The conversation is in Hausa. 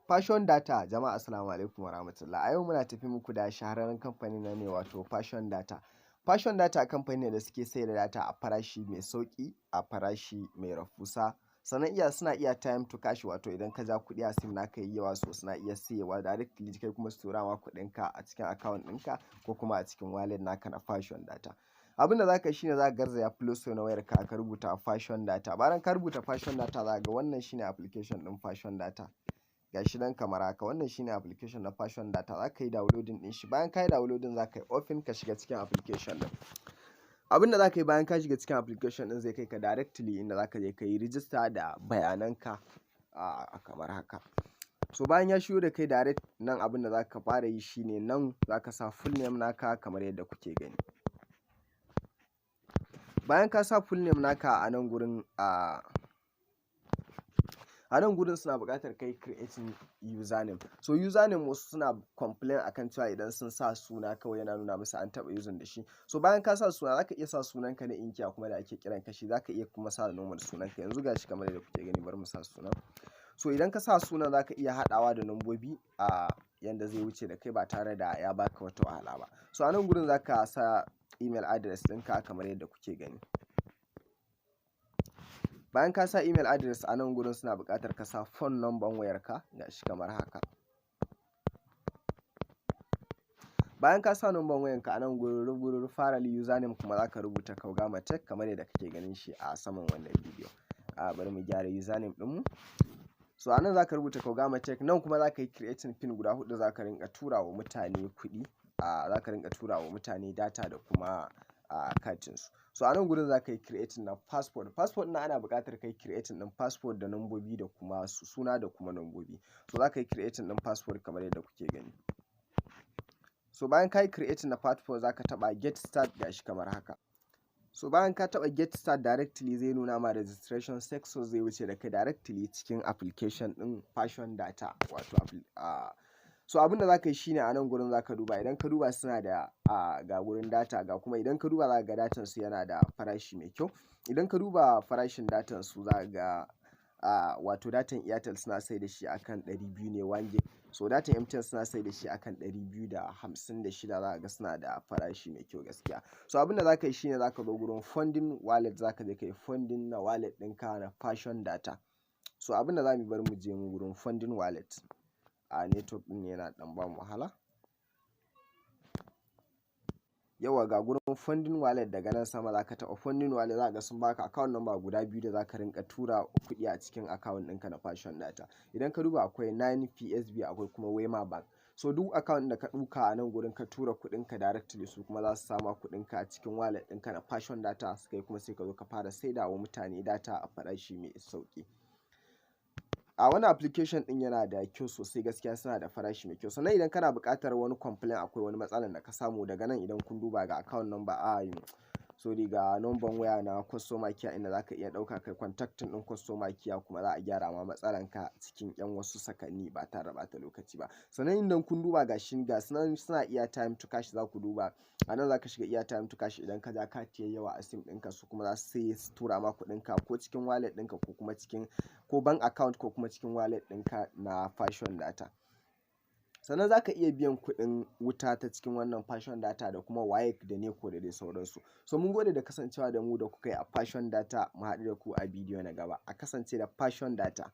Fashion Data. Jama'a, assalamu alaikum warahmatullah. A yau muna tafi muku da shahararren kamfanin nan ne, wato Fashion Data. Fashion Data kamfani ne da suke sayar da data a farashi mai sauƙi, a farashi mai rahusa. Sannan suna airtime to cash, wato idan ka ja kuɗi a sim naka yayi yawa, so suna iya siyewa directly, kai kuma su tura ma kuɗinka a cikin account ɗinka ko kuma a cikin wallet naka na Fashion Data. Abin da za ka yi shine za ka garzaya Play Store na wayarka, ka rubuta Fashion Data. Bayan ka rubuta Fashion Data, za ka ga wannan shine application ɗin Fashion Data. Gashi nan kamar haka, wannan shine application na Fashion Data. Za ka yi downloading ɗin shi. Bayan ka yi downloading, za ka yi open, ka shiga cikin application ɗin. Abin da za ka yi bayan ka shiga cikin application ɗin, zai kai ka directly inda za ka je ka yi register da bayananka a kamar haka. So bayan ya shigo da kai direct nan, abin da za ka fara yi shine nan za ka sa full name naka kamar yadda kuke gani. Bayan ka sa full name naka a nan gurin, a nan gurin suna buƙatar kai creating username. So username, wasu suna complain akan cewa idan sun sa suna kawai, yana nuna musu an taɓa using da shi. So bayan ka sa suna, zaka iya sa sunanka na inkiya kuma da ake kiran ka shi, zaka iya kuma sa normal sunanka. Yanzu gashi kamar yadda kuke gani, bari mu sa sunan. So idan ka sa sunan, zaka iya haɗawa da nambobi a yanda zai wuce da kai ba tare da ya baka wata wahala ba. So a nan gurin zaka sa email address ɗinka kamar yadda kuke gani. Bayan ka sa email address, a nan gurin suna buƙatar ka sa phone number wayarka, gashi kamar haka. Bayan ka sa number wayanka, a nan gurin referral username kuma zaka rubuta Kaugama Tech kamar yadda kake ganin shi a saman wannan bidiyo. A bari mu gyara username ɗinmu. So a nan zaka rubuta Kaugama Tech. Nan kuma zaka yi creating pin guda huɗu, zaka rinƙa tura wa mutane kuɗi, zaka rinƙa tura wa mutane data da kuma katin su. So a nan gurin za ka yi creating na password. Password na ana buƙatar kai creating ɗin password da nambobi da kuma suna da kuma nambobi. So za ka yi creating ɗin password kamar yadda kuke gani. So bayan ka yi creating na password, za ka taɓa "Get start", gashi kamar haka. So bayan ka taɓa "Get start", directly zai nuna ma "Registration success", zai wuce da kai directly cikin application ɗin Fashion Data. Wato so abin da za ka yi shine a nan gurin za ka duba. Idan ka duba, suna da ga gurin data, ga kuma idan ka duba za ka ga datan su yana da farashi mai kyau. Idan ka duba farashin datan su, za ka ga wato datan Airtel suna sai da shi akan 200 ne 1 gig. So datan MTN suna sai da shi akan 256. Za ka ga suna da farashi mai kyau gaskiya. So abin da za ka yi shine za ka zo gurin funding wallet, za ka je ka yi funding na wallet ɗinka na Fashion Data. So abin da za mu bar mu je mu gurin funding wallet. A network ɗin ne yana ɗan bamu wahala. Yauwa, ga gurin funding wallet. Daga nan sama za ka taɓa funding wallet, za ka ga sun baka account number guda biyu da za ka rinƙa tura kuɗi a cikin account ɗinka na Fashion Data. Idan ka duba, akwai 9 PSB, akwai kuma Wema Bank. So duk account da ka ɗauka a nan gurin ka tura kuɗinka directly, su kuma za su sama kuɗinka a cikin wallet ɗinka na Fashion Data. Kai kuma sai ka zo ka fara saida wa mutane data a farashi mai sauƙi. A wannan application ɗin yana da kyau sosai gaskiya, suna da farashi mai kyau. Sannan idan kana buƙatar wani complaint, akwai wani matsalar da ka samu, daga nan idan kun duba, ga account number, a sorry, ga number waya na customer care inda za ka iya ɗauka kai contacting ɗin customer care, kuma za a gyara ma matsalan ka cikin ƴan wasu sakanni ba tare da ɓata lokaci ba. Sannan idan kun duba, ga shi ga sunan suna airtime to cash. Za ku duba a nan, za ka shiga airtime to cash. Idan ka ja kati yayi yawa a sim ɗinka, su kuma za su sai su tura ma kuɗinka ko cikin wallet ɗinka ko kuma cikin ko bank account ko kuma cikin wallet ɗinka na Fashion Data. Sannan za ka iya biyan kuɗin wuta ta cikin wannan Fashion Data da kuma WAEC da NECO da dai sauransu. So mun gode da kasancewa da mu da kuka yi a Fashion Data. Mu haɗu da ku a bidiyo na gaba. A kasance da Fashion Data.